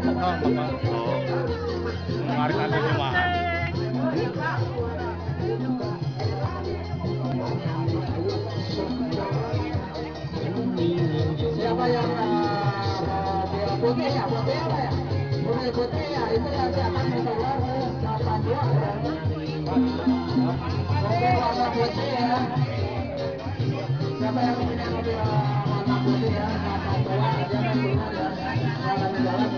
Oh, Bapak. Oh. Mengeluarkan di rumah. Siapa yang mobil putih ya, putih apa ya? Mobil putih ya, itu nanti akan keluar 82 ya. Mobil warna putih ya. Siapa yang punya mobil warna putih ya, 82 dia akan keluar ya. Jalan jalan.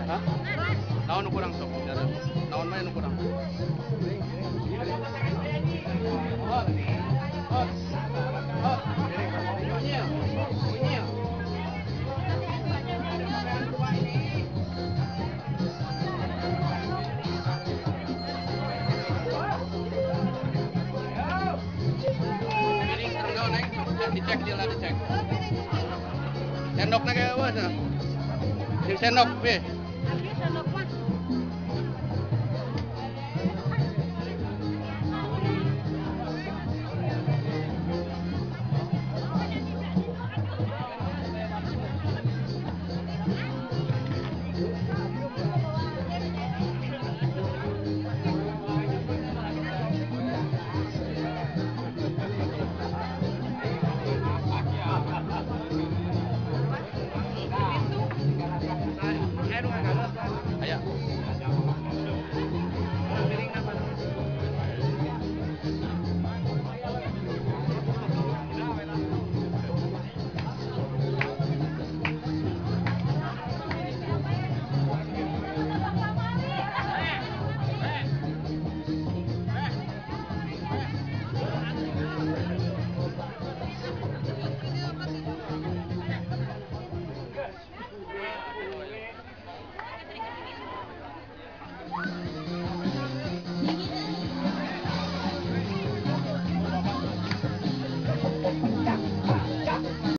Hah? Naon nu kurang sok? Naon mah nu kurang? Piring sareng naon, Neng? Dicek dia lah, dicek. Sendokna kayak apa? Jeung sendok, piye?